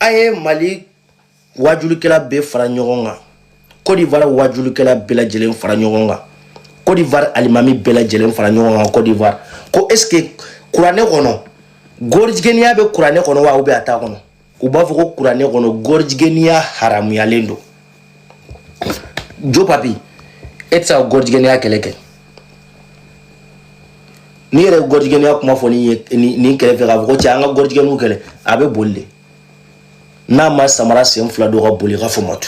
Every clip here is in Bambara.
A ye Mali wajulikɛla bɛɛ fara ɲɔgɔn kan, Côte d'Ivoire wajulikɛla bɛɛ lajɛlen fara ɲɔgɔn kan, Côte d'Ivoire alimami bɛɛ lajɛlen fara ɲɔgɔn kan Côte d'Ivoire, ko est ce que kuranɛ kɔnɔ gorijigɛniya bɛ kuranɛ kɔnɔ wa, ou bien a t'a kɔnɔ? U b'a fɔ ko kuranɛ kɔnɔ gorijigɛniya haramuyalen don. Jo Papi, e tɛ se ka gorijigɛniya kɛlɛ kɛ. N'i yɛrɛ ye gorijigɛniya kuma fɔ nin kɛrɛfɛ k'a fɔ ko cɛ, an ka gorijigɛniw kɛlɛ, a bɛ boli de. N'a ma samara sen fila don ka boli, ka fɔ matu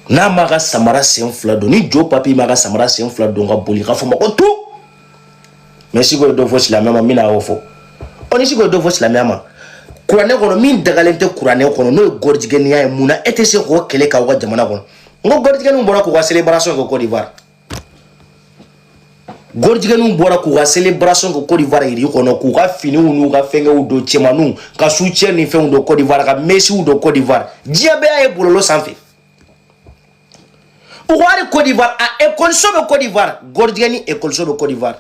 n'a ma ka samara sen fila don, ni Jo Papi ma ka samara sen fila don ka boli, ka fɔ ma ko tu. Mais Siko ye dɔ fɔ silamɛya ma, min na y'o fɔ. Ɔ, ni Siko ye dɔ fɔ silamɛya ma kuranɛ kɔnɔ, min dagalen tɛ kuranɛ kɔnɔ, n'o ye gorijigɛniya ye, mun na e tɛ se k'o kɛlɛ k'aw ka jamana kɔnɔ? N ko gorijigɛniw bɔra k'u ka célébration kɛ Côte d'Ivoire. Gorijigɛniw bɔra k'u ka célébration kɛ Côte d'Ivoire yiri kɔnɔ, k'u ka finiw n'u ka fɛnkɛw don, cɛmaninw ka soutien ni fɛnw don Côte d'Ivoire, ka mèchesw don Côte d'Ivoire. Diɲɛ bɛɛ y'a ye bɔlɔlɔ sanfɛ. U ko hali Côte d'Ivoire, a ekɔliso bɛ Côte d'Ivoire, gorijigɛni ekɔliso bɛ Côte d'Ivoire.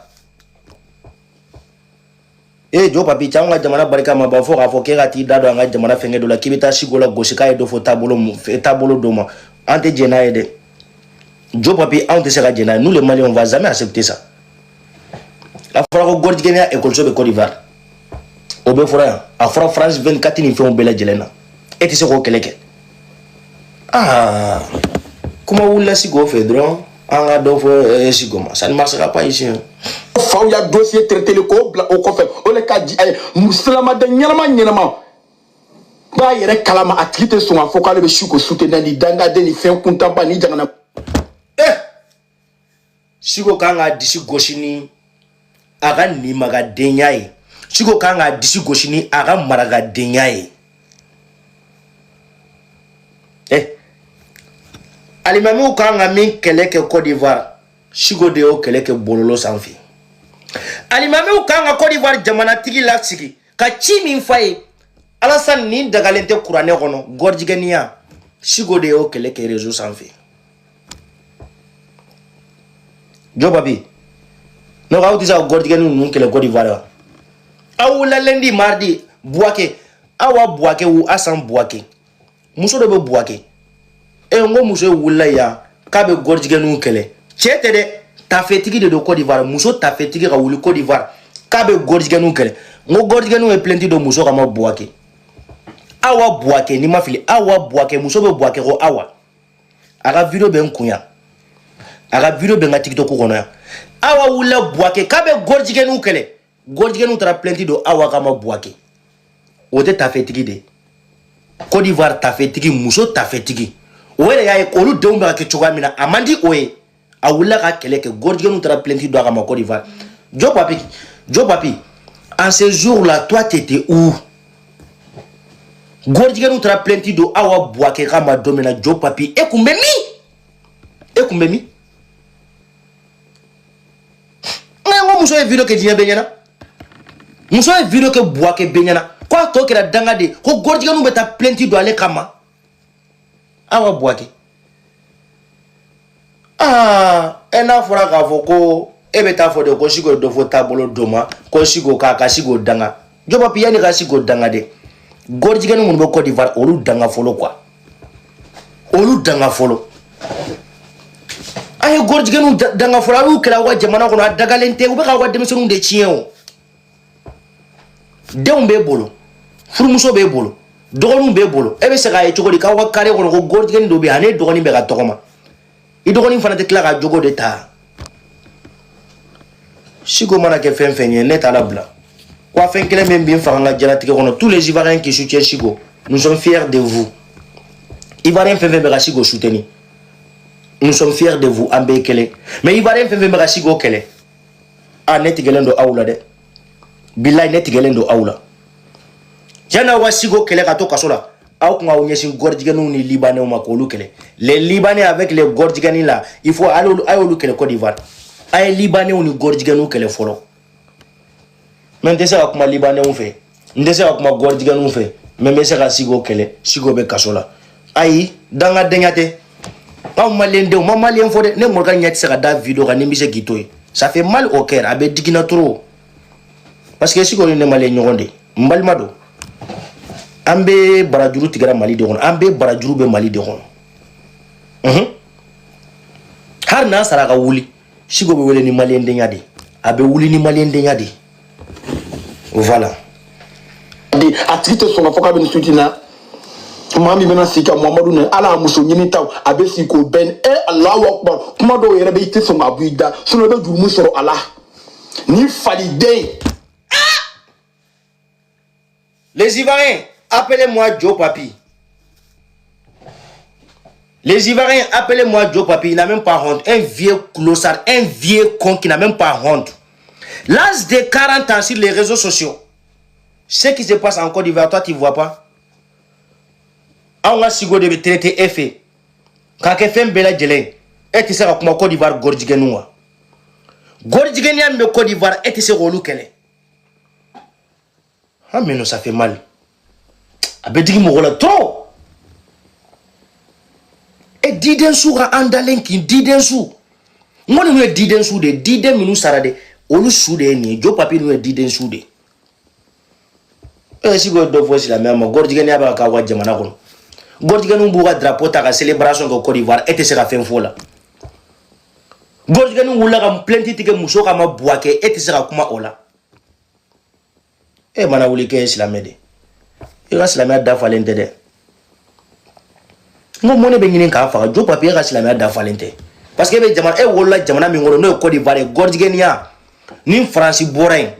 E Jo Papi, cɛ, anw ka jamana barika ma ban fo k'a fɔ k'e ka t'i da don an ka jamana fɛnkɛ dɔ la, k'i bɛ taa Siko la gosi k'a ye dɔ fɔ taabolo dɔ ma. An tɛ jɛn n'a ye dɛ, Jo Papi, anw tɛ se ka jɛn n'a ye. Nous les Maliens, on va jamais accepter ça. A fɔra ko gorijigɛniya ekɔliso bɛ Côte d'Ivoire, o bɛ fɔra yan, a fɔra France 24 ni fɛnw bɛɛ lajɛlen na. E tɛ se k'o kɛlɛ kɛ. Aa, kuma wulila Siko fɛ dɔrɔn, an ka dɔ fɔ Siko ma, ça ne marchera pas ici, hein. Faw ya dossier traité k'o bila o kɔfɛ, o le ka di a ye. Silamaden ɲɛnama ɲɛnama b'a yɛrɛ kalama, a tigi tɛ sɔn k'a fɔ k'ale bɛ si ko soutenir ni dangaden ni fɛn kuntanba ni jamana. Eh, Siko kan k'a disi gosi ni a ka nimagadenya ye. Siko kan k'a disi gosi ni a ka maragadenya ye. Eh, alimamiw kan ka min kɛlɛ kɛ Côte d'Ivoire, Siko de y'o kɛlɛ kɛ bɔlɔlɔ sanfɛ. Alimamiw kan ka Côte d'Ivoire jamanatigi lasigi ka ci min f'a ye, Alassane, nin dagalen tɛ kuranɛ kɔnɔ, gɔrijigɛniya, Siko de y'o kɛlɛ kɛ réseau sanfɛ. Jo Papi, ne ko aw tɛ se ka gɔrijigɛni ninnu kɛlɛ Côte d'Ivoire wa? Aw wulila lundi, mardi, Buwake, Awa Buwake ou Asan Buwake, muso dɔ bɛ Buwake. E, n ko muso ye wulila yan k'a bɛ gɔrijigɛniw kɛlɛ. Cɛ tɛ dɛ, tafetigi de don Côte d'Ivoire. Muso tafetigi ka wuli Côte d'Ivoire k'a bɛ gɔrijigɛniw kɛlɛ. N ko gɔrijigɛniw ye plainte don muso kama Buwake, Awa Buwake, n'i ma fili, Awa Buwake, muso bɛ Buwake ko Awa. A ka vidéo bɛ n kun yan, a ka vidéo bɛ n ka TikTok kɔnɔ yan. Awa wulila Buwake k'a bɛ gɔrijigɛniw kɛlɛ. Gɔrijigɛniw taara plainte don Awa kama Buwake. O tɛ tafetigi de ye Côte d'Ivoire? Tafetigi, muso tafetigi, o yɛrɛ y'a ye olu denw bɛ ka kɛ cogoya min na, a man di o ye, a wulila ka kɛlɛ kɛ. Gɔrijigɛniw taara plainte don a kama Côte d'Ivoire. Jo Papi, Jo Papi, en ce jour là, toi, t'étais où? Gɔrijigɛniw taara plainte don Awa Buwake kama don min na, Jo Papi, e kun bɛ min? E kun bɛ min? Nka n ko muso ye vidéo kɛ diɲɛ bɛɛ ɲɛna. Muso ye vidéo kɛ Buwake bɛɛ ɲɛna ko a tɔ kɛra danga de ye, ko gɔrijigɛniw bɛ taa plainte don ale kama, Awa Buwake. Aa, e n'a fɔra k'a fɔ ko e bɛ taa fɔ de ko Siko ye dɔ fɔ taabolo dɔ ma, ko Siko k'a ka Siko danga. Jo Papi, yanni ka Siko danga de, gɔrijigɛni minnu bɛ Côte d'Ivoire, olu danga fɔlɔ quoi, olu danga fɔlɔ. A ye gɔrijigɛniw danga fɔlɔ. A y'u kɛlɛ aw ka jamana kɔnɔ, a dagalen tɛ. U bɛ k'aw ka denmisɛnninw de tiɲɛ. O denw b'e bolo, furumuso b'e bolo, dɔgɔninw b'e bolo, e bɛ se k'a ye cogo di k'aw ka carré kɔnɔ ko gɔrijigɛni dɔ bɛ yen, a n'e dɔgɔnin bɛ ka tɔgɔma, i dɔgɔnin fana tɛ tila ka jogo de ta? Siko mana kɛ fɛn fɛn ye, ne t'a labila wa. Fɛn kelen min bɛ n faga n ka diɲɛlatigɛ kɔnɔ, tous les Ivoiriens qui soutiennent Siko, nous sommes fiers de vous. Ivoirien fɛn fɛn bɛ ka Siko soutenir, nous sommes fiers de vous, an bɛɛ ye kelen. Mais Ivoirien fɛn fɛn bɛ ka Siko kɛlɛ, a ne tigɛlen don aw la dɛ, bilayi, ne tigɛlen don aw la. Yanni aw ka Siko kɛlɛ ka to kaso la, aw kun k'aw ɲɛsin gɔrijigɛniw ni Libanɛw ma k'olu kɛlɛ. Les Libanais avec les gɔrijigɛni là, il faut a y'olu kɛlɛ Côte d'Ivoire. A ye Libanɛw ni gɔrijigɛniw kɛlɛ fɔlɔ. Mais n tɛ se ka kuma Libanɛw fɛ, n tɛ se ka kuma gɔrijigɛniw fɛ, mais n bɛ se ka Siko kɛlɛ. Siko bɛ kaso la. Ayi, dangadenya tɛ. Anw maliyɛn denw ma maliyɛn fɔ dɛ. Ne mɔkɛ ɲɛ tɛ se ka da vidéo kan ni n bɛ se k'i to yen. Ça fait mal au cœur, a bɛ digi n na trop, parce que Siko ni ne maliyɛn ɲɔgɔn de, n balima don. An bɛ barajuru tigɛra Mali de kɔnɔ, an bɛ barajuru bɛ Mali de kɔnɔ. Hali n'an sara ka wuli, Siko bɛ wele ni maliyɛndenya de, a bɛ wuli ni maliyɛndenya de. Voilà. A tigi tɛ sɔn ka fɔ k'a bɛ nin suti na. Maa min bɛna sigi ka Muhamadu nɛ, ala a muso ɲini taw, a bɛ sigi k'o bɛn. E Alahu akubar, kuma dɔw yɛrɛ bɛ, i tɛ sɔn k'a bɔ i da, sinon i bɛ jurumu sɔrɔ a la ni faliden. Les Ivoiriens, appelez-moi Joe Papi. Les Ivoiriens, appelez-moi Joe Papi. Il n'a même pas honte. Un vieux clochard, un vieux con qui n'a même pas honte. L'âge de 40 ans sur les réseaux sociaux. Ce qui se passe en Côte d'Ivoire, toi, tu ne vois pas. Anw ka Siko de bɛ traité e fɛ k'a kɛ fɛn bɛɛ lajɛlen. E tɛ se ka kuma Côte d'Ivoire gɔrijigɛniw wa gɔrijigɛniya min bɛ Côte d'Ivoire, e tɛ se k'olu kɛlɛ. Ah mais non, ça fait mal, a bɛ digi mɔgɔ la trop. E diden su ka an dalen kin diden su, n ko ninnu ye diden su de ye, diden minnu sara de, olu su de ye nin ye. Jo Papi, ninnu ye diden su de ye. E Siko ye dɔ fɔ silamɛya ma, gɔrijigɛniya bɛ ka k'aw ka jamana kɔnɔ, gɔrijigɛniw b'u ka drapeau ta ka célébration kɛ Côte d'Ivoire, e tɛ se ka fɛn fɔ o la. Gɔrijigɛniw wulila ka plainte tigɛ muso kama Buwakɛ, e tɛ se ka kuma o la. E mana wuli k'e ye silamɛ de, i ka silamɛya dafalen tɛ dɛ. N ko mɔnɛ bɛ ɲini k'a faga. Jo Papi, e ka silamɛya dafalen tɛ, parce que e bɛ jamana, e wolola jamana min kɔnɔ, n'o ye Côte d'Ivoire ye, gɔrijigɛniya ni Faransi bɔra yen,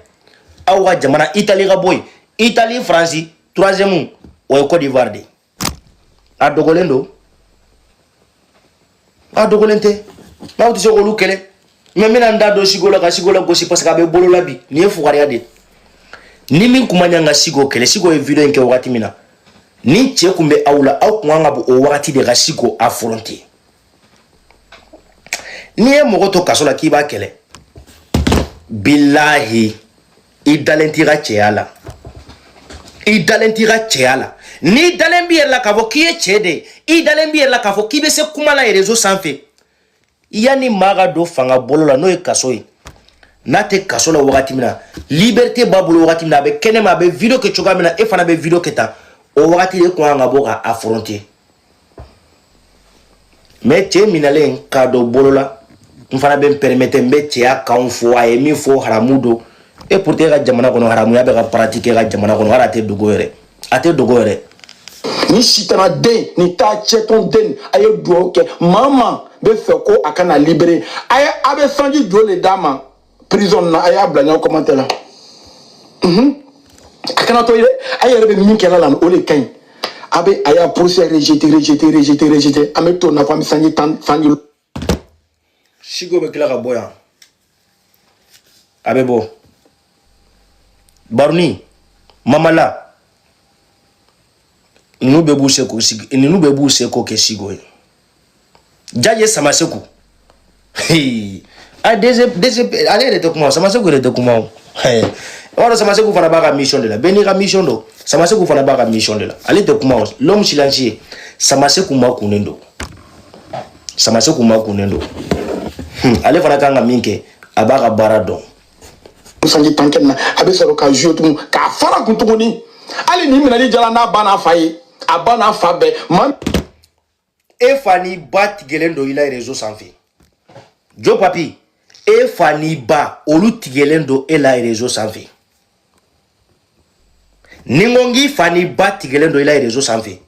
aw ka jamana, Italie ka bɔ yen, Italie, Faransi, troisième, o ye Côte d'Ivoire de ye. A dogolen don, a dogolen tɛ, n'aw tɛ se k'olu kɛlɛ. Mais n bɛna n da don Siko la ka Siko la gosi, parce que a bɛ bolo la bi. Nin ye fugariya de ye. Ni min kun ma ɲɛ ka Siko kɛlɛ, Siko ye vidéo in kɛ wagati min na, ni cɛ kun bɛ aw la, aw kun kan ka bɔ o wagati de ka Siko affronter. N'i ye mɔgɔ to kaso la k'i b'a kɛlɛ, bilahi, i dalen t'i ka cɛya la, i dalen t'i ka cɛya la. N'i dalen b'i yɛrɛ la k'a fɔ k'i ye cɛ de ye, i dalen b'i yɛrɛ la k'a fɔ k'i bɛ se kuma la réseau sanfɛ, yanni maa ka don fanga bolo la, n'o ye kaso ye, n'a tɛ kaso la wagati min na, liberté b'a bolo wagati min na, a bɛ kɛnɛma, a bɛ vidéo kɛ cogoya min na, e fana bɛ vidéo kɛ tan, o wagati de kun kan ka bɔ ka affronter. Mais cɛ minɛlen k'a don bolo la, n fana bɛ n permettre, n bɛ cɛya kanw fɔ. A ye min fɔ, haramu don. Et pourtant e ka jamana kɔnɔ, haramuya bɛ ka pratiquer ka jamana kɔnɔ, hali a tɛ dogo yɛrɛ, a tɛ dogo yɛrɛ. Ni sitana den ni taa cɛtɔn den, a ye dugawu kɛ. Maa maa bɛ fɛ ko a kana libéré, a ye, a bɛ sanji joli de d'a ma prison na? A y'a bila ɲɔgɔn commentaire la. A kana to ye dɛ, a yɛrɛ bɛ min kɛra la, o de ka ɲi. A bɛ a y'a procès rejeté, rejeté, rejeté, rejeté. An bɛ to nafa, an bɛ sanji 10 sanji. Siko bɛ tila ka bɔ yan, a bɛ bɔ Baruni Mamala, ninnu bɛɛ b'u seko sigi, ninnu bɛɛ b'u seko kɛ Siko ye. Jaje Samaseku, a DG, DG, ale yɛrɛ tɛ kuma o, Samaseku yɛrɛ tɛ kuma o. I b'a dɔn, Samaseku fana b'a ka mission de la, bɛɛ n'i ka mission don. Samaseku fana b'a ka mission de la, ale tɛ kuma o. L'homme silencieux, Samaseku ma kunnen don, Samaseku ma kunnen don. Ale fana kan ka min kɛ, a b'a ka baara dɔn. Sanji 10 kɛ na, a bɛ sɔrɔ ka jouer tugun k'a fara kun tuguni. Hali ni minɛli jala n'a ba n'a fa ye, a ba n'a fa bɛɛ maa. E fa n'i ba tigɛlen don i la réseau sanfɛ. Jo Papi, e fa n'i ba, olu tigɛlen don e la réseau sanfɛ. Ni n ko k'i fa n'i ba tigɛlen don i la réseau sanfɛ,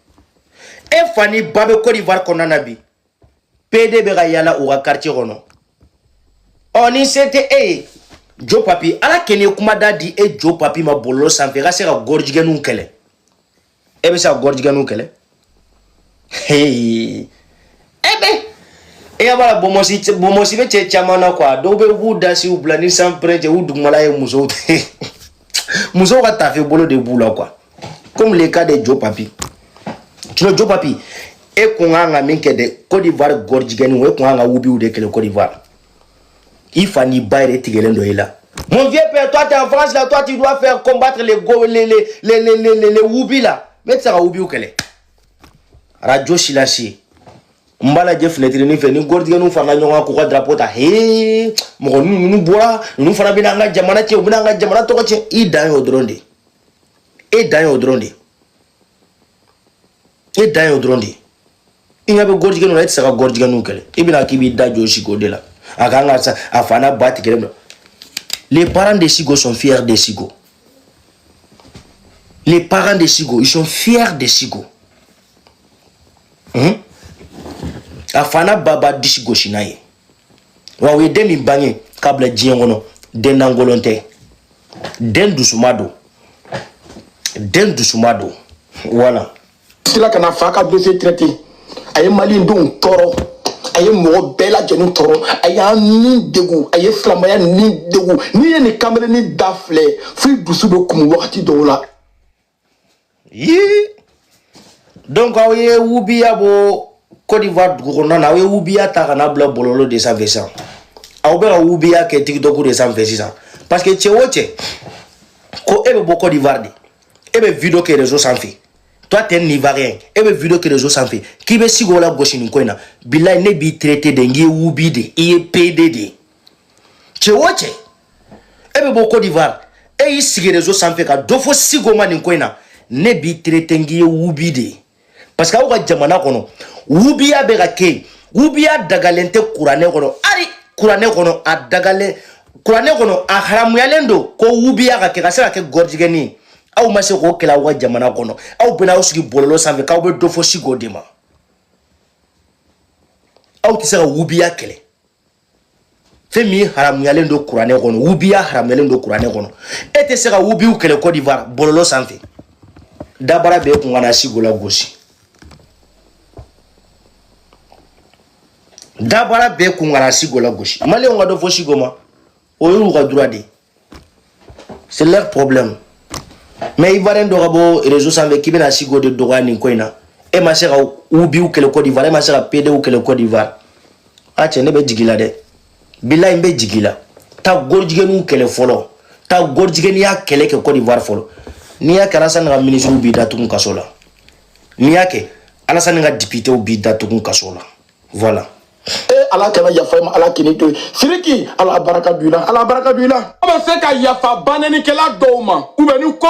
e fa n'i ba bɛ Côte d'Ivoire kɔnɔna na bi, PD bɛ ka yala u ka quartier kɔnɔ. Ɔ ni se tɛ e ye, Jo Papi, ala kɛ n'i ye kuma da di e Jo Papi ma bɔlɔlɔ sanfɛ, i ka se ka gɔrijigɛninw kɛlɛ, e bɛ se ka gɔrijigɛninw kɛlɛ? E bɛ e ɲɛ b'a la, bɔnbɔnsi bɔnbɔnsi bɛ cɛ caman na quoi. Dɔw bɛ u b'u dasiw bila ni san pɛrɛn cɛ, u dugumala ye musow musow ka tafe bolo de b'u la quoi, comme le cas de Jo Papi. Sinon Jo Papi, e kun kan ka min kɛ dɛ, Côte d'Ivoire gɔrijigɛninw, e kun kan ka wubiw de kɛlɛ Côte d'Ivoire. I fa n'i ba yɛrɛ tigɛlen don i la. Mon vieux père, toi tu es en France là, toi tu dois faire combattre les go, les woubi là. Mais tu sais ka wubiw kɛlɛ. Radio silencieux. N b'a lajɛ fenêtre fɛ ni gɔrijigɛninw farala ɲɔgɔn kan k'u ka drapeau ta. Hee, mɔgɔ ninnu bɔra, ninnu fana bɛna an ka jamana cɛ, u bɛna an ka jamana tɔgɔ cɛ. I dan y'o dɔrɔn de, e dan y'o dɔrɔn de. E dan ye o dɔrɔn de ye. I ɲɛ bɛ gɔrijigɛninw na, e tɛ se ka gɔrijigɛninw kɛlɛ. I bɛna k'i b'i da jɔ Siko de la, a kan ka sa a fa n'a ba tigɛlen don. Les parents de Sigo sont fiers de Sigo. Les parents de Sigo, ils sont fiers de Sigo. A fa n'a ba b'a disi gosi n'a ye. Wa u ye den min bange k'a bila diɲɛ kɔnɔ, den lankolon tɛ, den dusuma don, den dusuma don. Voilà. Sila ka na fa ka dossier traité. A ye malidenw tɔɔrɔ, a ye mɔgɔ bɛɛ lajɛlen tɔɔrɔ, a y'an ni degun, a ye silamɛya ni degun. N'i ye nin kamelenni da filɛ, f'i dusu bɛ kumu wagati dɔw la. Yii, donc aw ye wubiya bɔ Côte d'Ivoire dugu kɔnɔna na, aw ye wubiya ta ka n'a bila bɔlɔlɔ de sanfɛ sisan. Aw bɛ ka wubiya kɛ TikTok de sanfɛ sisan, parce que cɛ o cɛ ko e bɛ bɔ Côte d'Ivoire de, e bɛ vidéo kɛ réseau sanfɛ, toi t'es un Ivoirien, e bɛ vidéo kɛ réseau sanfɛ k'i bɛ Siko la gosi nin ko in na, bilayi ne b'i traité de n k'i ye wubi de, i ye PD de ye. Cɛ o cɛ e bɛ bɔ Côte d'Ivoire, e y'i sigi réseau sanfɛ ka dɔ fɔ Siko ma nin ko in na, ne b'i traité n k'i ye wubi de ye, parce que aw ka jamana kɔnɔ wubiya bɛ ka kɛ yen. Wubiya dagalen tɛ kuranɛ kɔnɔ, hali kuranɛ kɔnɔ a dagalen, kuranɛ kɔnɔ a haramuyalen don ko wubiya ka kɛ ka se ka kɛ gɔrijigɛni ye. Aw ma se k'o kɛlɛ aw ka jamana kɔnɔ, aw bɛna aw sigi bɔlɔlɔ sanfɛ k'aw bɛ dɔ fɔ Siko de ma. Aw tɛ se ka wubiya kɛlɛ, fɛn min haramuyalen don kuranɛ kɔnɔ, wubiya haramuyalen don kuranɛ kɔnɔ, e tɛ se ka wubiw kɛlɛ Côte d'Ivoire bɔlɔlɔ sanfɛ. Dabara b'e kun ka na Siko la gosi, dabara b'e kun ka na Siko la gosi. Maliyɛnw ka dɔ fɔ Siko ma, o y'u ka droit de ye, c'est leur problème. Mais Ivoirien dɔ ka bɔ réseau sanfɛ k'i bɛna Siko de dɔgɔya nin ko in na, e ma se ka wubiw kɛlɛ Côte d'Ivoire, e ma se ka PDw kɛlɛ Côte d'Ivoire. A cɛ, ne bɛ jigin la dɛ, bilayi n bɛ jigin la. Taa gorijigɛniw kɛlɛ fɔlɔ, taa gorijigɛniya kɛlɛ kɛ Côte d'Ivoire fɔlɔ. N'i y'a kɛ, Alassane ka ministre b'i datugu kaso la. N'i y'a kɛ, Alassane ka députéw b'i datugu kaso la. Voilà. E ala kana yafa i ma, ala k'i to yen. Siriki, ala baraka don i la, ala baraka don i la. Aw bɛ se ka yafa banɛnikɛla dɔw ma ou bien ni ko.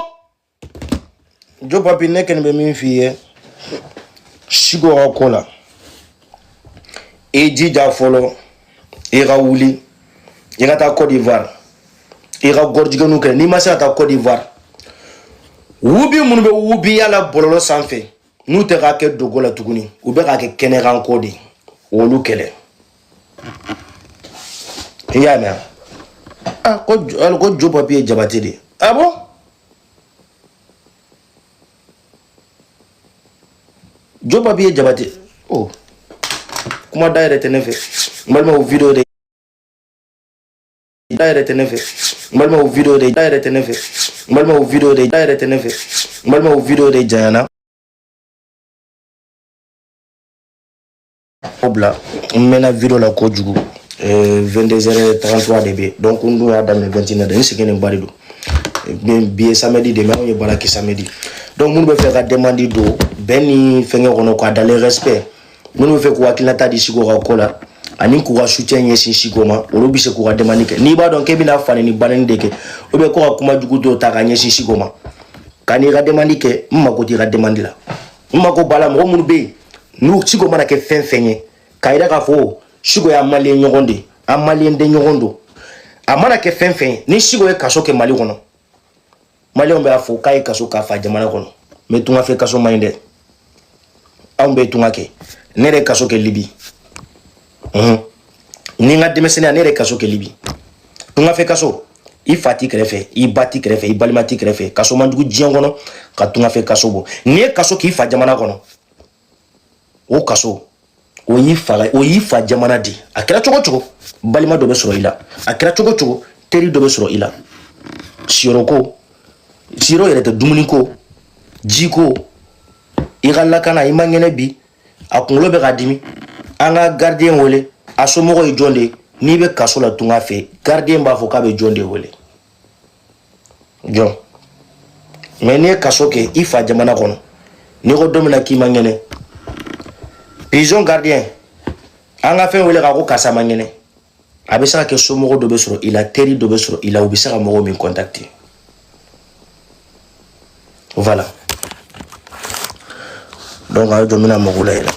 Jo papi, ne kɔni bɛ min f'i ye Siko ka ko la, i jija fɔlɔ, i ka wuli i ka taa Côte d'Ivoire, i ka gɔrijigɛniw kɛlɛ. N'i ma se ka taa Côte d'Ivoire, wubi minnu bɛ wubiya la bɔlɔlɔ sanfɛ, n'u tɛ k'a kɛ dogo la tuguni, u bɛ k'a kɛ kɛnɛkanko de, olu kɛlɛ. I y'a mɛn? Ah, ko ko Jo papi ye Jabate de ye. Ah bon, Jo papi ye Jabate. Oh, kuma da yɛrɛ tɛ ne fɛ n balimaw, vidéo de da yɛrɛ tɛ ne fɛ n balimaw, vidéo de da yɛrɛ tɛ ne fɛ n balimaw, vidéo de da yɛrɛ tɛ ne fɛ n balimaw, vidéo de janyana o bila. N mɛnna vidéo la kojugu, 22h33 de bɛ, donc n dun y'a daminɛ 21h, n sɛgɛnnen ba de don. Bi ye samedi de, mais anw ye baara kɛ samedi. Donc minnu bɛ fɛ ka demande don bɛn ni fɛnkɛ kɔnɔ k'a dalen respect, minnu bɛ fɛ k'u hakilinata di Siko ka ko la ani k'u ka soutien ɲɛsin Siko ma, olu bɛ se k'u ka demande kɛ. N'i b'a dɔn k'e bɛna fani ni banni de kɛ, ou bien ko ka kuma jugu dɔw ta ka ɲɛsin Siko ma, ka n'i ka demande kɛ, n mako t'i ka demande la. N mako b'a la mɔgɔ minnu bɛ yen, n'u Siko mana kɛ fɛn fɛn ye, k'a yira k'a fɔ Siko y'an maliyɛn ɲɔgɔn de ye, an maliyɛn den ɲɔgɔn don. A mana kɛ fɛn fɛn ye, ni Siko ye kaso kɛ Mali kɔnɔ, maliyɛnw b'a fɔ k'a ye kaso k'a fa jamana kɔnɔ. Mais tungafɛ kaso man ɲi dɛ, anw bɛ tunga kɛ. Ne yɛrɛ kaso kɛ Libi, ni n ka denmisɛnninya, ne yɛrɛ kaso kɛ Libi. Tungafɛ kaso, i fa t'i kɛrɛfɛ, i ba t'i kɛrɛfɛ, i balima t'i kɛrɛfɛ, kaso man jugu diɲɛ kɔnɔ ka tungafɛ kaso bɔ. N'i ye kaso k'i fa jamana kɔnɔ, o kaso o y'i fa, o y'i fa jamana di. A kɛra cogo cogo, balima dɔ bɛ sɔrɔ i la, a kɛra cogo cogo, teri dɔ bɛ sɔrɔ i la. Siyɔrɔ ko, siyɔrɔ yɛrɛ tɛ, dumuni ko, ji ko, i ka lakana. I man kɛnɛ bi, a kunkolo bɛ k'a dimi, an ka gardien wele, a somɔgɔ ye jɔn de ye? N'i bɛ kaso la tunga fɛ, gardien b'a fɔ k'a bɛ jɔn de wele? Jɔn? Mais n'i ye kaso kɛ i fa jamana kɔnɔ, n'i ko don min na k'i man kɛnɛ, prison gardien, an ka fɛn wele k'a ko karisa man kɛnɛ, a bɛ se ka kɛ somɔgɔ dɔ bɛ sɔrɔ i la, teri dɔ bɛ sɔrɔ i la, u bɛ se ka mɔgɔ min contacter. Voilà. Donc Donc a jɔ n bɛna mɔgɔw layɛlɛ.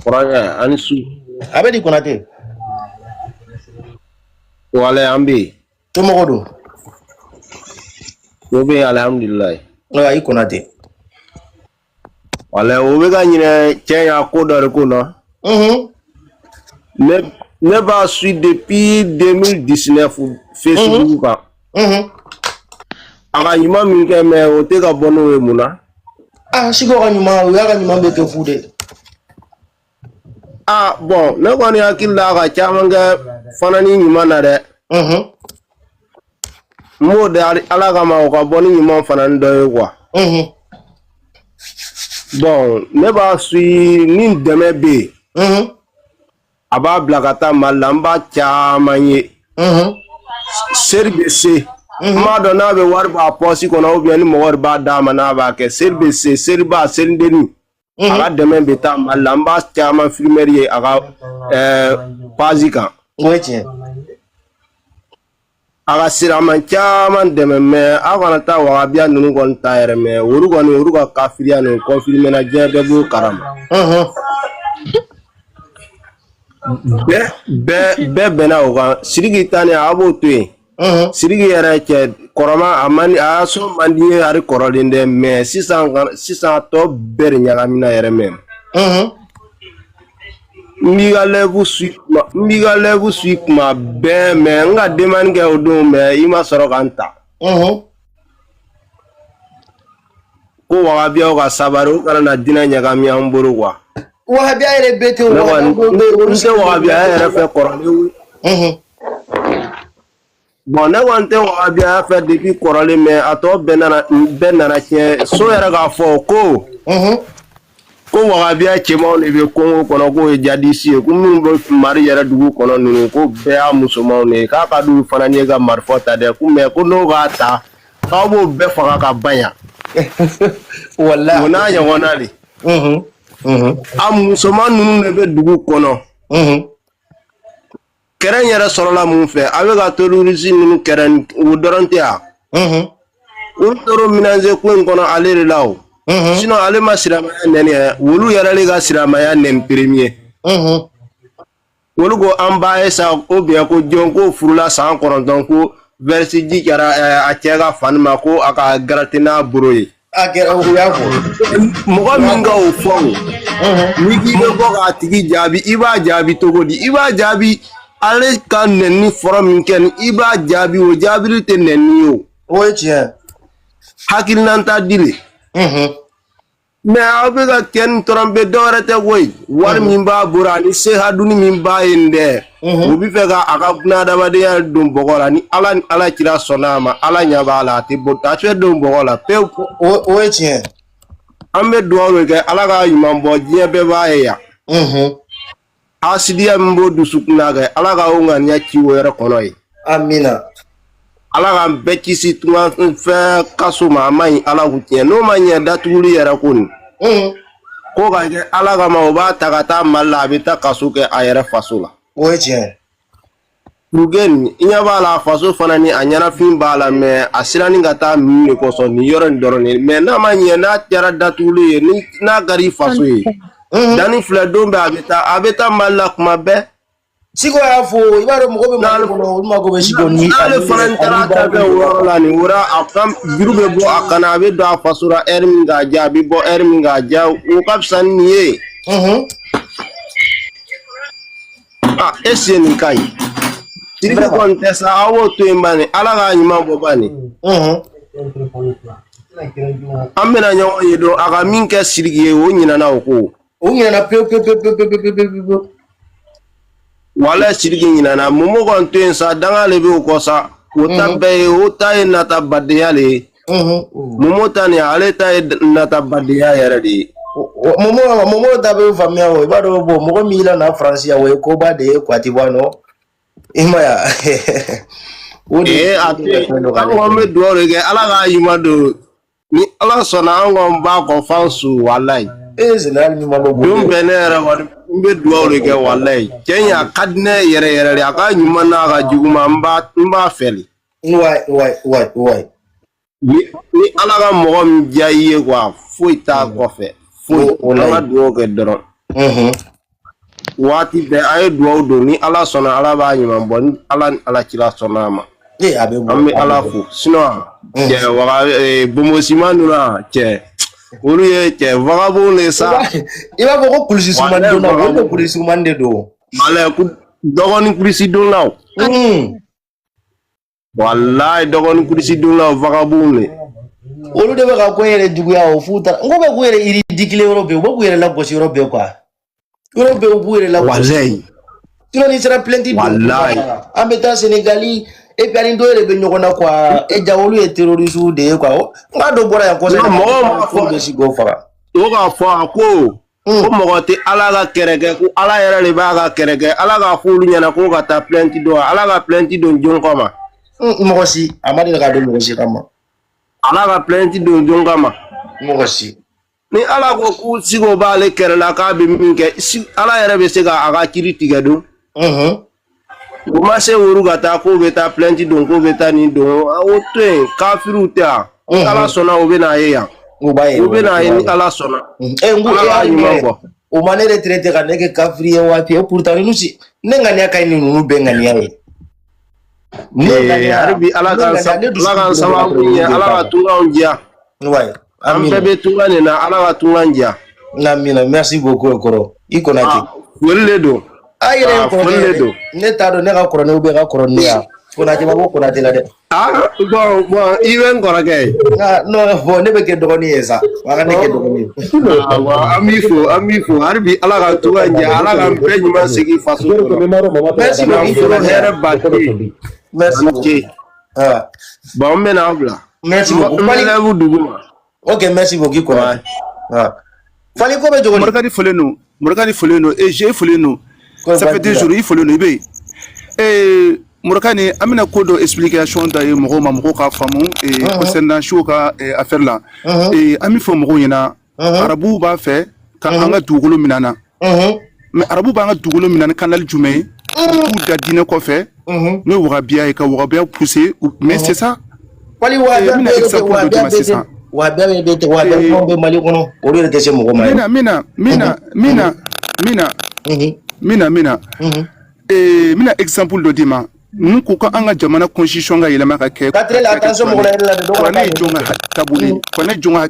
Kɔrɔkɛ ani su. A bɛ di Konate? Walayi an bɛ yen. Somɔgɔw don? O bɛ yen alihamudulilayi. Ayiwa i Konate. Walayi o bɛ ka ɲinɛ cɛ ya ko dɔ de ko nɔ. Ne b'a suit depuis 2019 Facebook kan. A ka ɲuman min kɛ mais o tɛ ka bɔ n'o ye mun na? Ah, Siko ka ɲuman, o y'a ka ɲuman bɛɛ kɛ fu de. Ah bon, ne kɔni hakili la a ka caman kɛ fana ni ɲuman na dɛ. N b'o de Ala kama o ka bɔ ni ɲuman fana ni dɔ ye quoi. Bon, ne b'a suit ni dɛmɛ bɛ yen. A b'a bila ka taa Mali la, n b'a caman ye. Seri bɛ se. N m'a dɔn n'a bɛ wari bɔ a pɔsi kɔnɔ ou bien ni mɔgɔ de b'a d'a ma n'a b'a kɛ. Seri bɛ se, seriba, selideni. A ka dɛmɛ bɛ taa Mali la, n b'a caman filmɛri ye a ka page kan. O ye tiɲɛ. A ka siraman caman dɛmɛ mais aw kana taa wagabiya ninnu kɔni ta yɛrɛ mais olu kɔni olu ka kafiriya ninnu confirmé na diɲɛ bɛɛ b'o kalama. Bɛɛ bɛɛ bɛɛ bɛnna o kan. Sidiki ta nin a b'o to yen. Sidiki yɛrɛ cɛ kɔrɔma a man a y'a sɔn man di ye hali kɔrɔlen dɛ mais sisan sisan a tɔ bɛɛ de ɲagamina yɛrɛ mɛ. N b'i ka live suit n b'i ka live suit kuma bɛɛ mais n ka demande kɛ o don mais i ma sɔrɔ ka n ta. Ko wagabiyaw ka sabari u kana na dinɛ ɲagami an bolo quoi. Wahabiya yɛrɛ bɛɛ tɛ o. Ne kɔni n tɛ wagabiya yɛrɛ fɛ kɔrɔlen. Bon, ne kɔni tɛ wagabiya fɛ depuis kɔrɔlen mais a tɔ bɛɛ nana tiɲɛ so yɛrɛ k'a fɔ ko ko wagabiya cɛmanw de bɛ Kongo kɔnɔ k'o ye jadisi ye, ko minnu bɛ Mali yɛrɛ dugu kɔnɔ ninnu ko bɛɛ y'a musomanw de ye, k'a ka d'u fana ye ka marifa ta dɛ, ko mais ko n'o k'a ta k'aw b'o bɛɛ faga ka ban yan. Walahi. O n'a ɲɔgɔnna de. A musoman ninnu de bɛ dugu kɔnɔ. Kɛrɛ yɛrɛ sɔrɔla mun fɛ? A bɛ ka terroriste ninnu kɛrɛ o dɔrɔn tɛ yan. Olu tor'o menacer ko in kɔnɔ ale de la o. Sinon ale ma silamɛya nɛni yɛrɛ, olu yɛrɛ de ka silamɛya nɛni premier. Olu ko an ba ye sa ou bien ko jɔn ko furula san 9 ko verse ji kɛra a cɛ ka fani ma ko a ka gratter n'a bolo ye. A kɛra o y'a fɔ. Mɔgɔ min ka o fɔ o, n'i k'i bɛ bɔ k'a tigi jaabi, i b'a jaabi cogo di? I b'a jaabi ale ka nɛni fɔlɔ min kɛ nin, i b'a jaabi o jaabili tɛ nɛni ye o. O ye tiɲɛ. Hakilinata di le. Mais aw bɛ ka kɛ nin tromper dɔwɛrɛ tɛ koyi. Wari min b'a bolo ani se haduni min b'a ye nin dɛ. U bɛ fɛ ka a ka bunahadamadenya don bɔgɔ la ni Ala ni Ala kira sɔnna a ma, Ala ɲɛ b'a la, a tɛ bɔ a tɛ don bɔgɔ la pewu. O ye tiɲɛ. An bɛ dugawu de kɛ Ala k'a ɲuman bɔ, diɲɛ bɛɛ b'a ye yan. Hasidiya min b'o dusukun na kɛ, Ala ka o ŋaniya ci o yɛrɛ kɔnɔ ye. Amina. Ala k'an bɛɛ kisi tunga fɛn kaso ma, a ma ɲi Ala k'u tiɲɛ n'o ma ɲɛ datuguli yɛrɛ ko nin. Ko ka kɛ Ala kama o b'a ta ka taa Mali la, a bɛ taa kaso kɛ a yɛrɛ faso la. O ye tiɲɛ. Puruke nin i ɲɛ b'a la a faso fana ni a ɲɛnafin b'a la mais a siranni ka taa min de kosɔn nin yɔrɔ nin dɔrɔn de mais n'a ma ɲɛ n'a kɛra datuguli ye ni n'a kɛra i faso ye. Danni filɛ don bɛɛ a bɛ taa Mali la kuma bɛɛ. Siko y'a fɔ, i b'a dɔn mɔgɔ bɛ Mali kɔnɔ, olu mako bɛ Siko ni. N'ale fana taara ta kɛ o yɔrɔ la nin wora a kan juru bɛ bɔ a kana a bɛ don a faso la heure min k'a diya, a bɛ bɔ heure min k'a diya, o ka fisa ni nin ye. Ah, est ce que nin ka ɲi? Sidiki kɔni tɛ sa, aw b'o to yen bani, Ala k'a ɲuman bɔ bani. An bɛna ɲɔgɔn ye don a ka min kɛ Sidiki ye o ɲinana o ko. O ɲinana pewu pewu pewu pewu pewu pewu pewu. Walayi Sidiki ɲinana, Momo kɔni to yen sa, danga de bɛ o kɔ sa. O ta bɛɛ ye o ta ye nata badenya de ye. Momo ta nin ale ta ye nata badenya yɛrɛ de ye. Momo Momo ta bɛ faamuya o, i b'a dɔn bon mɔgɔ min y'i la na Faransi yan o ye koba de ye quoi, tu vois non? I ma ye wa? O de Ee a tɛ yen, an kɔni bɛ dugawu de kɛ Ala k'a ɲuman don ni Ala sɔnna an kɔni b'a kɔ f'an su walayi. E général min ma bɔ Don bɛɛ ne yɛrɛ kɔni n bɛ dugawu de kɛ, walayi. Cɛ in, a ka di ne yɛrɛ yɛrɛ de, a ka ɲuman n'a ka juguman, n b'a fɛ de. Ni Ala ka mɔgɔ min diya i ye quoi, foyi t'a kɔfɛ, foyi. O An ka la dugawu kɛ dɔrɔn. Waati bɛɛ a ye dugawu don, ni Ala sɔnna, Ala b'a ɲuman bɔ, ni Ala ni Ala cira sɔnna a ma. E, a bɛ bɔ. An bɛ A bɛ Ala bɔ. fo, sinon cɛ waga bonbonsiman ninnu a cɛ, olu ye cɛ vagabond de I sa. b'a fɔ ko kulisi sumani Walayi, donna, olu bɛ vagabond. Kulisi sumani de don. Walayi, ku dɔgɔnin kulisi donnaw. Walayi, dɔgɔnin kulisi donnaw, vagabond de. Olu de bɛ ka ko yɛrɛ juguya o, f'u taara n ko bɛ k'u yɛrɛ ridiculer yɔrɔ bɛɛ, u bɛ k'u yɛrɛ lagosi yɔrɔ bɛɛ quoi, yɔrɔ bɛɛ u b'u yɛrɛ lagosi. Sinon n'i sera plainte don, an bɛ taa Sénégali et puis ani dɔw yɛrɛ bɛ ɲɔgɔn na quoi. E ja, olu ye terroriste de ye quoi. N k'a dɔ bɔra yan kɔsɛ. Non, mɔgɔw m'a k'olu fɔ. bɛ si k'o faga. O k'a fɔ a ko mɔgɔ tɛ Ala ka kɛrɛ kɛ, ko Ala yɛrɛ de b'a ka kɛrɛ kɛ. Ala k'a fɔ olu ɲɛna ko ka taa plainte don, Ala ka plainte don jɔn kama? Mɔgɔ si a ma deli ka don mɔgɔ si kama. Ala ka plainte don jɔn kama? Mɔgɔ si. Ni Ala ko ko Siko b'ale kɛrɛ la, k'a bɛ min kɛ, Ala yɛrɛ bɛ se ka a ka kiiri tigɛ don. O ma se olu ka taa k'o bɛ taa plainte don, k'o bɛ taa nin don, o to yen, kafiriw tɛ yan. Ni Ala sɔnna, o bɛ n'a ye yan. U b'a ye. U bɛ n'a ye ni Ala sɔnna. E, n ko Ala e b'a y'a ɲuman ɲɛ bɔ. O ma ne yɛrɛ traité ka ne kɛ kafiri ye waati, et pourtant ninnu si ne ŋaniya ka ɲi ni ninnu bɛɛ ŋaniya ye. Ne ŋaniya Hali bi Ala ne k'an ŋaniya ne Ala dusukun k'an bolo bɛ ka sababu tɛmɛ ɲɛ, ninnu bɛɛ Ala ta ka kan. tunganw diya. An bɛɛ Amina. bɛ tunga nin na, Ala ka tungan diya. Amina, merci beaucoup kɔrɔ, i Konate. Ah, foli de don. A yɛrɛ ye Ah, kɔrɔkɛ foli de yɛrɛ don. Ne t'a dɔn ne ka kɔrɔ ne ou bien ka kɔrɔ ne ya. Konate ma bɔ Konate la dɛ. Ah, bon, i bɛ n kɔrɔkɛ ye. Nka non, bon, ne bɛ kɛ dɔgɔnin ye sa, wa ka ne kɛ dɔgɔnin ye. Ah, bon, an b'i fo, an b'i fo. Hali bi Ala ka tungan diya, Ala k'an bɛɛ ɲuman segin faso kɔnɔ. Merci beaucoup. Nafolo hɛrɛ ba tɛ yen. Merci A ni beaucoup. ce. Ah, Bon, n bɛ n'aw bila. merci beaucoup. N bɛ Fali lɛbu dugu ma. Ok, merci beaucoup, Konate. Ah. Fali, ko bɛ cogo di? Morikani folen don, Morikani folen don et je folen don. Ko Ça fait baasi 2 t'i la. jours i folen don, i bɛ yen. Morikani, an bɛna ko dɔ explication da ye mɔgɔw ma, mɔgɔw k'a faamu concernant Siw ka affaire la. An bɛ fɔ mɔgɔw ɲɛna, arabuw b'a fɛ ka an ka dugukolo minɛ an na. Mais arabu b'an ka dugukolo minɛ ni canal jumɛn ye? U k'u da diinɛ kɔfɛ, n'o ye wagabiya ye, ka wagabiya pousser, mais c'est ça. Fali, N wahabiya bɛna bɛɛ de tɛ exemple dɔ d'i wahabiya ma bɛɛ tɛ sisan. Wahabiya bɛɛ tɛ, wahabiya kumaw bɛ Mali kɔnɔ, olu yɛrɛ tɛ se mɔgɔ ma N yɛrɛ. bɛna n bɛna n bɛna n bɛna n bɛna n bɛna n bɛna n bɛna exemple dɔ d'i ma. Ninnu ko ko an ka jamana constitution ka yɛlɛma ka kɛ Quatre la ka kɛ attention, mɔgɔ kuranɛ la yɛrɛ la dɛ, dɔ kana kuranɛ taa ye jɔn ka taabolo ye? Kuranɛ ye jɔn ka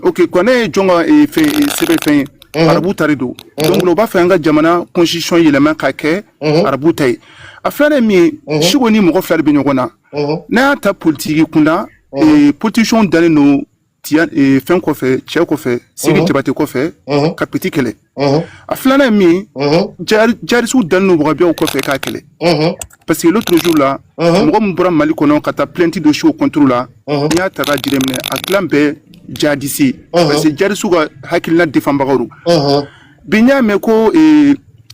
Ok, kuranɛ ye jɔn ka fɛn sɛbɛn fɛn ye? Arabu ta de don. Donc u b'a fɛ an ka jamana constitution yɛlɛma ka kɛ arabu ta ye. A filanan ye min ye, Siko ni mɔgɔ fila de bɛ ɲɔgɔn na. N'a y'a ta politiki kunda, politicien dalen don tiya fɛn kɔfɛ, cɛ kɔfɛ, Sigi Jabate kɔfɛ, ka petit kɛlɛ. A filanan ye min ye, djihadistew dalen don wagabiyaw kɔfɛ k'a kɛlɛ. Parce que l'autre jour là, mɔgɔ min bɔra Mali kɔnɔ ka taa plainte don Siw contre la, n'i y'a ta k'a jira minɛ, a tilan bɛɛ djihadiste ye. Parce que djihadistew ka hakilina défendbagaw don. Bi n y'a mɛn ko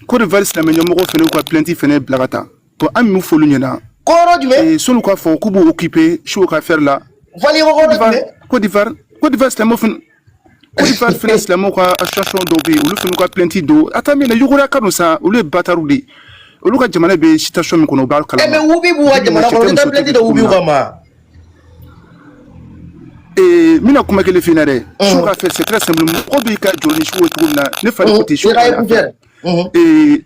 Côte d'Ivoire silamɛ ɲɛmɔgɔ fɛnɛ y'u ka plainte fɛnɛ bila ka taa. Bon, an min f'olu ɲɛna, Kɔrɔ jumɛn? Sɔnni k'a fɔ k'u b'u occuper Siw ka affaire la. Fali, ko Côte kɔrɔ d'Ivoire, jumɛn? Côte d'Ivoire, Côte d'Ivoire silamɛw fɛnɛ, Côte d'Ivoire fɛnɛ silamɛw ka association dɔw bɛ yen, olu fɛnɛ ka plainte don. A taa min na, Yogoya ka don sa, olu ye bâtard de ye. Olu ka jamana bɛ situation min kɔnɔ, u b'a Eh, mais kalama. Wubi b'u ka Bi bi in na, jamana cɛ kɔnɔ, tɛ u tɛ taa muso tɛ plainte bɛ da cogo Wubiw min na. kama. N bɛna kuma kelen f'i ɲɛna dɛ. Siw ka affaire, c'est très simple. Mɔgɔ b'i ka jɔ ni Siw ye cogo min na, ne fa de ko ten, Siw I ka ka affaire. écouteur.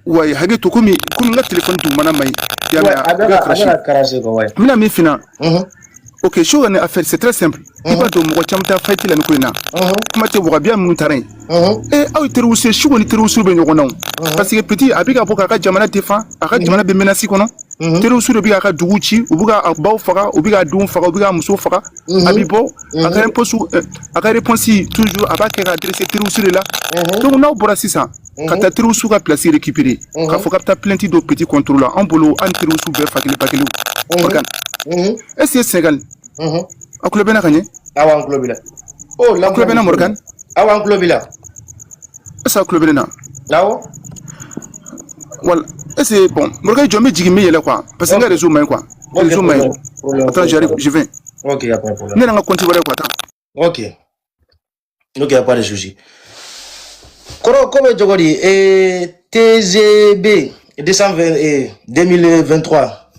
Wayi, hakɛ to, komi n ka téléphone dugumana man ɲi. I y'a Ouais, mɛn, a a bɛ bɛ ka ka a bɛ cracher. ka cracher quoi, ouais. N bɛna min f'i ɲɛna. Ok, Siw ka nin affaire, c'est très simple. I b'a dɔn, mɔgɔ caman taa fight la nin ko in na. Kuma tɛ wagabiya minnu taara yen. Aw ye terroriste ye, Siw ni terroriste bɛ ɲɔgɔn na o. Parce que petit a bɛ ka bɔ k'a ka jamana défend, a ka jamana bɛ menace kɔnɔ. Terroriste de bɛ k'a ka dugu ci, u bɛ ka baw faga, u bɛ k'a denw faga, u bɛ k'a muso faga. A bɛ bɔ, a ka réponse, a ka réponse toujours a b'a kɛ ka adresser terroriste de la. Donc n'aw bɔra sisan ka taa terroriste ka place récupérer, k'a fɔ k'a bɛ taa plainte don petit contre la, an bolo an ni terroriste bɛɛ fa kelen ba kelen. Morgan, est-ce que Sénégal, a tulo bɛ n na ka ɲɛ? Awɔ, an tulo b'i la. Oh, A tulo bɛ n na, Morgan? Awɔ, an tulo b'i la. Est-ce que a tulo bɛ ne na? Awɔ. Voilà. Est-ce que bon, Morgan, jɔ, n bɛ jigin, n bɛ yɛlɛ quoi, parce que n ka réseau man ɲi quoi. Ok, Réseau man ɲi. problème, Attends, problème. j'arrive, je viens. Ok, y a pas de problème. Ne yɛrɛ ka compte wɛrɛ quoi, attends. Ok. Ok, y a pas de souci. Kɔrɔ, ko bɛ cogo di? TGB 220 2023.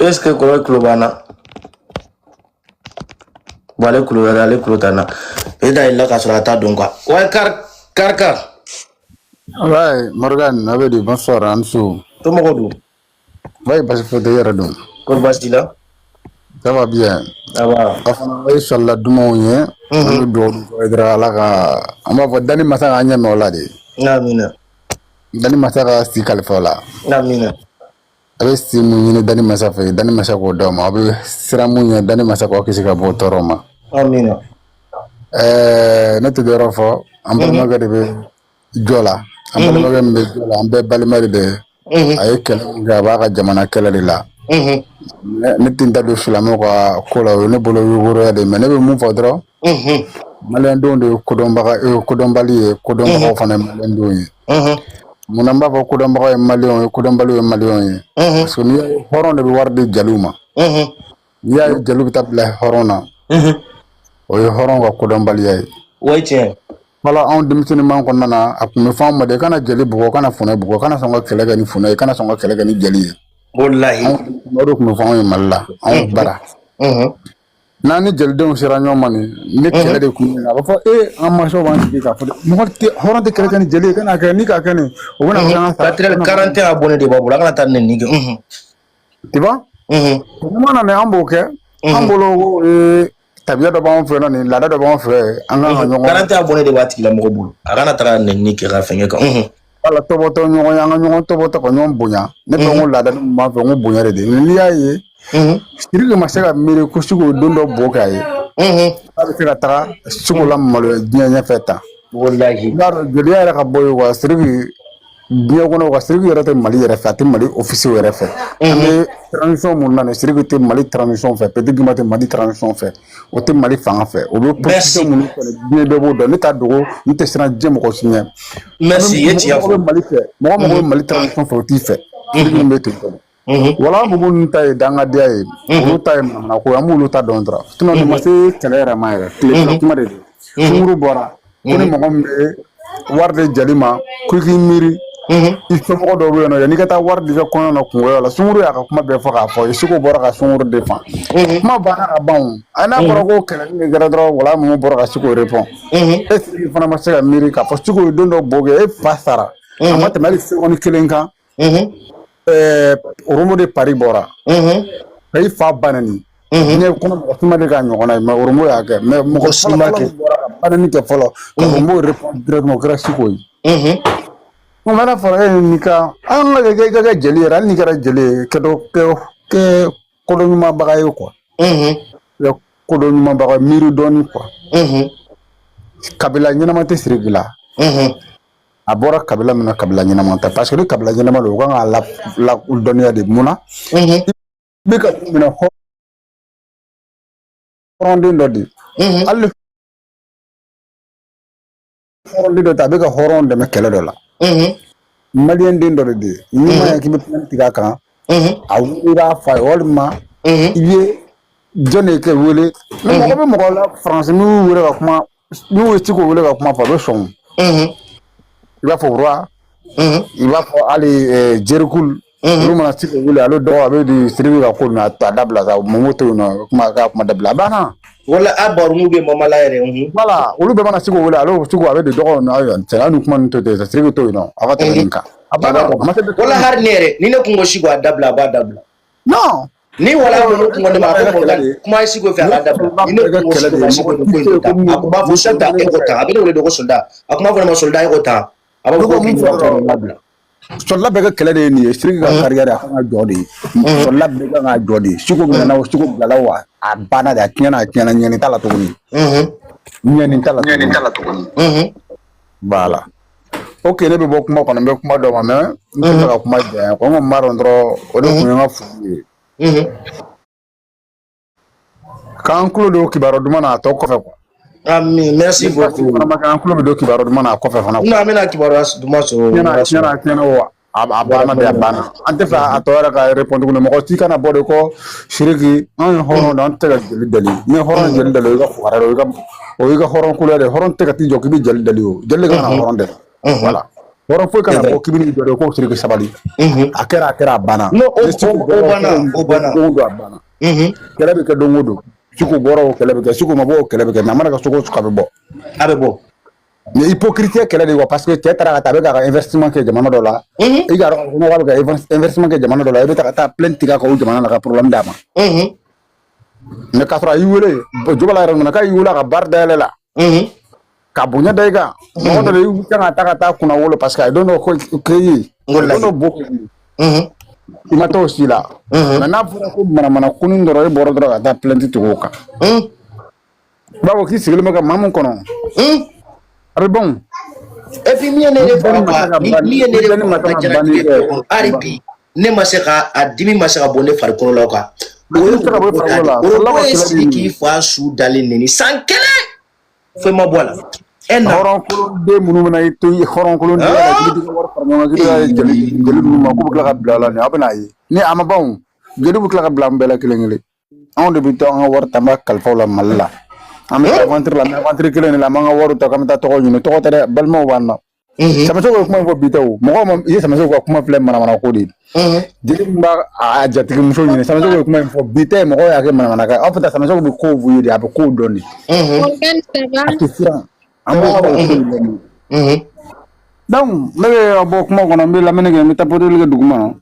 Est-ce que kɔrɔ tulo b'an na? Bon, ale tulo yɛrɛ, ale tulo t'an na. E da yɛlɛla k'a sɔrɔ a t'a dɔn quoi. Ouais, kar kar kar. Ouais, Morgan, a bɛ di, bonsoir, an su. Somɔgɔw dun? Ouais, basi foyi tɛ i yɛrɛ dun. Kɔri baasi t'i la? Ça va bien. Awa. Aw fana ye sɔlila dumanw ye. An bɛ dugawu kɛ dɔrɔn Ala ka an b'a fɔ danni masa k'an ɲɛ mɛn o la de. Amina. Danni masa ka si kalifa o la. Amina. A bɛ si mun ɲini danni masa fɛ, danni masa k'o d'aw ma. A bɛ sira mun ɲɛ, danni masa k'aw kisi ka bɔ o tɔɔrɔ ma. Amina. Ɛɛ, ne tɛ dɔ wɛrɛ fɔ, an balimakɛ de bɛ jɔ la. An balimakɛ min bɛ jɔ la, an bɛɛ balima de ye. A ye kɛlɛ min kɛ, a b'a ka jamana kɛlɛ de la. Ne tɛ n da don silamɛw ka ko la, o ye ne bolo yuguriya de ye. Mais ne bɛ mun fɔ dɔrɔn, maliyɛndenw de ye kodɔnbaga kodɔnbali ye, kodɔnbagaw fana ye maliyɛndenw ye. Munna n b'a fɔ kodɔnbagaw ye maliyɛnw ye, kodɔnbaliw ye maliyɛnw ye? Parce que n'i y'a ye hɔrɔn de bɛ wari di jeliw ma, n'i y'a ye jeliw bɛ taa bila hɔrɔn na, o ye hɔrɔn ka kodɔnbaliya ye. O ye tiɲɛ. Fɔlɔ anw denmisɛnninman kɔnɔna na, a tun bɛ fɔ anw ma de, kana jeli bugɔ, kana funɛ bugɔ, kana sɔn ka kɛlɛ kɛ ni funɛ ye, kana sɔn ka kɛlɛ kɛ ni jeli ye. Wallahi. O de tun bɛ fɔ anw ye Mali la, anw bara. N'an ni jelidenw sera ɲɔgɔn ma nin ni kɛlɛ de kun ye, a bɛ fɔ e an mansaw b'an sigi k'a fɔ mɔgɔ tɛ hɔrɔn tɛ kɛlɛ kɛ ni jeli ye, kana kɛ ni k'a kɛ nin o bɛna fɔ k'an ka sara. 41 abonné de b'a bolo, a kana taa nɛni kɛ. Tu vois? Kuma na an b'o kɛ, an bolo ko tabiya dɔ b'anw fɛ yen nɔ, nin laada dɔ b'anw fɛ, an kan ka ɲɔgɔn. 41 abonné de b'a tigilamɔgɔ bolo, a kana taga nɛni kɛ ka fɛnkɛ kan. Wala tɔbɔtɔ ɲɔgɔn ye, an ka ɲɔgɔn tɔbɔtɔ ka ɲɔgɔn bonya. Ne fɛ ko laada min b'an fɛ, n ko bonya de don. N'i y'a ye Sidiki ma se ka miiri ko Siko don dɔ bo k'a ye, k'a bɛ se ka taga Siko la maloya diɲɛ ɲɛfɛ tan. Wallahi. I b'a dɔn jeliya yɛrɛ ka bɔ yen wa, Sidiki diɲɛ kɔnɔ wa, Sidiki yɛrɛ tɛ Mali yɛrɛ fɛ, a tɛ Mali officier yɛrɛ fɛ. An bɛ transition mun na nin, Sidiki tɛ Mali transition fɛ, Petit Guimba tɛ Mali transition fɛ, o tɛ Mali fanga fɛ. O bɛ position minnu fɛ, diɲɛ bɛɛ b'o dɔn. Ne t'a dogo, n tɛ siran diɲɛ mɔgɔ si ɲɛ. Merci, i ye tiɲɛ fɔ. Mɔgɔ bɛ Mali fɛ, mɔgɔ mɔgɔ bɛ Mali transition fɛ, o t'i fɛ. Sidiki bɛ ten tɔ. Wala mɔgɔ ninnu ta ye dangadenya ye, olu ta ye manamana ko ye, an b'olu ta dɔn dɔrɔn. Sinon nin ma se kɛlɛ yɛrɛ ma yɛrɛ, tile fila kuma de don. Sunkuru bɔra ko ni mɔgɔ min bɛ wari di jeli ma, ko i k'i miiri i somɔgɔ dɔw bɛ yen nɔ, yanni i ka taa wari di i ka kɔɲɔ na kungoya la. Sunkuru y'a ka kuma bɛɛ fɔ k'a fɔ ye, Siko bɔra ka sunkuru de fan. Kuma banna ka ban o. A n'a fɔra ko kɛlɛ min kɛra dɔrɔn, wala mɔgɔ bɔra ka Siko répond. E Sidiki fana ma se ka miiri k'a fɔ Siko ye don dɔ bo kɛ, e fa sara. A ma tɛmɛ hali seconde kelen kan. Oromo de Paris bɔra. Ka i fa ba neni. Diɲɛ kɔnɔ mɔgɔ si ma deli k'a ɲɔgɔnna ye, mais Oromo y'a kɛ. Mais mɔgɔ fɔlɔ fɔlɔ min bɔra ka banni kɛ fɔlɔ, ka Oromo répond directement, o kɛra Siko ye. N mana fɔra e ni ka an ka kɛ i ka kɛ jeli yɛrɛ, hali n'i kɛra jeli ye, kɛ dɔ kɛ kɛ kodɔn ɲumanbaga ye quoi. Kɛ kodɔn ɲumanbaga, miiri dɔɔni quoi. Kabila ɲɛnama tɛ Sidiki la. A bɔra kabila min na, kabila ɲɛnama tɛ, parce que ni kabila ɲɛnama don, u kan k'a la la dɔnniya de mun na. I bɛ ka minɛ hɔrɔnden dɔ de, hali hɔrɔnden dɔ tɛ, a bɛ ka hɔrɔn dɛmɛ kɛlɛ dɔ la. Maliyɛn den dɔ de don, n'i ma ɲɛ k'i bɛ plainte tigɛ a kan, a i b'a f'a ye, walima i ye jɔn de kɛ wele. Ni mɔgɔ bɛ mɔgɔ la Faransi, n'u y'u wele ka kuma, n'u ye Siko wele ka kuma fɔ, a bɛ sɔn. I b'a fɔ roi, i b'a fɔ hali Jerikul, olu mana Siko wele, ale dɔgɔ a bɛ di Sidiki ka ko ninnu a dabila sa, mɔgɔw to yen nɔ, kuma k'a kuma dabila, a banna. Wala a baronu bɛ mamala yɛrɛ. Voilà, olu bɛɛ mana Siko wele, ale Siko a bɛ di dɔgɔ ninnu, cɛ hali ni kuma ninnu to ten, Sidiki to yen nɔ, a ka tɛmɛ nin kan. A banna, a ma se. Wala hali ne yɛrɛ, ni ne kun ko Siko a dabila, a b'a dabila. Non. Ni wala ninnu kun ko ne ma, a ko Morgan kuma ye Siko fɛ, a b'a dabila. Ni ne kun ko Siko ka Siko nin ko in to tan, a kun b'a fɔ soldat e ko tan, a bɛ ne wele de ko soldat, a kun b'a fɔ ne ma soldat e ko tan, a b'a fɔ ko k'i b'a dabila. Sɔrɔla bɛɛ ka kɛlɛ de ye nin ye, Sidiki ka carrière a kan ka jɔ de ye. Sɔrɔla bɛɛ kan ka jɔ de ye. Siko minɛna o, Siko bilala o, a banna de, a tiɲɛna, a tiɲɛna, ɲɛni t'a la tuguni. Ɲɛni t'a la tuguni. Voilà. Ok, ne bɛ bɔ kuma kɔnɔ, n bɛ kuma dɔ ma, mais n tɛ fɛ ka kuma janya quoi. N kɔni b'a dɔn dɔrɔn, o de kun ye n ka foli ye. K'an tulo don kibaruya duman na a tɔ kɔfɛ quoi. Amin, merci beaucoup. Fana ma kɛ, an tulo bɛ don kibaruya duman na a kɔfɛ fana. Non, an bɛna kibaruya duman sɔrɔ. Tiɲɛna, tiɲɛna, tiɲɛna wa. A banna de, a banna. An tɛ fɛ a tɔ yɛrɛ ka répondre tuguni. Mɔgɔ si kana bɔ de kɔ Sidiki. Anw ye hɔrɔn de, an tɛ ka jeli deli. Ni hɔrɔn ye jeli deli, o y'i ka fugariya de, o y'i ka hɔrɔn couleur de. Hɔrɔn tɛ ka t'i jɔ k'i bɛ jeli deli, o jeli de kan ka na hɔrɔn deli. Voilà, hɔrɔn foyi kana bɔ k'i bɛ n'i jɔ de ko Sidiki sabali. A kɛra, a kɛra, a banna. Non, o Ni Siku o bɔra banna, o banna. don o don, a banna. Kɛlɛ bɛ kɛ don o don. Siku bɔra, o kɛlɛ bɛ kɛ. Siku ma bɔ, o kɛlɛ bɛ kɛ. Mais a mana kɛ cogo o cogo, a bɛ bɔ. A bɛ bɔ. Mais hypocrite kɛlɛ de quoi, parce que cɛ taara ka taa, a bɛ k'a ka investissement kɛ jamana dɔ la. I k'a dɔn k'a fɔ k'a bɛ ka investissement kɛ jamana dɔ la, i bɛ taa ka taa plainte tigɛ a kan o jamana la ka problème d'a ma. Mais k'a sɔrɔ a y'i wele Jobala yɛrɛ nana k'a y'i wele a ka baara dayɛlɛ la ka bonya da i kan. Mɔgɔ dɔ de i kan ka taa ka taa kunna wolo, parce que a ye don dɔ ko k'e ye, a ye don dɔ bɔ k'e ye. I ma t'o si la. Mais n'a fɔra ko manamana kunin dɔrɔn, e bɔra dɔrɔn ka taa plainte tigɛ o kan. I b'a fɔ k'i sigilen bɛ ka maa mun kɔnɔ, a bɛ ban o. Et puis min ye ne Ni de dɔnni faga ma se quoi, ka ni ban, min ye ni ne de dɔnni ma faga se n ka ka ban diɲɛlatigɛ kɛ, bɛɛ kɔnɔ hali bi, ne ma se ka a dimi ma se ka bɔ ne farikolo la quoi. A O ye dimi tɛ se ka bɔ i worobɔ ta farikolo de la. Sɔrɔla worobɔ ka ye kɛlɛ de Sidiki ɲini. fa su dalen neni san kelen, foyi ma bɔ a la e na. Hɔrɔnkolonden minnu bɛna i to i hɔrɔnkolondenya la k'i bɛ t'i ka wari fara ɲɔgɔn kan, k'i bɛ ka jeli jeli ninnu ma k'u bɛ tila ka bila la nin, aw bɛna ye ni a ma ban o, jeli bɛ tila ka bila an bɛɛ la kelen kelen. Anw de bɛ taa an ka wari ta, an b'a kalifa u la Mali la. An bɛ taa aventure la, an bɛ aventure kelen de la, an b'an ka wariw ta k'an bɛ taa tɔgɔ ɲini. Tɔgɔ tɛ dɛ, balimaw b'an na. Samaseku ye kuma in fɔ bi tɛ o, mɔgɔw ma i ye Samaseku ka kuma filɛ, manamana ko de ye. Jeli min b'a a jatigimuso ɲini, Samaseku ye kuma in fɔ bi tɛ, mɔgɔw y'a kɛ manamanakan ye. Aw fɛ taa, Samaseku bɛ kow f'u ye de, a bɛ kow dɔn de. Morgan, ça va? A tɛ siran, an b'o kow dɔn de. Donc ne bɛ bɔ kuma kɔnɔ, n bɛ lamɛnni kɛ, n bɛ taa poteli kɛ duguma.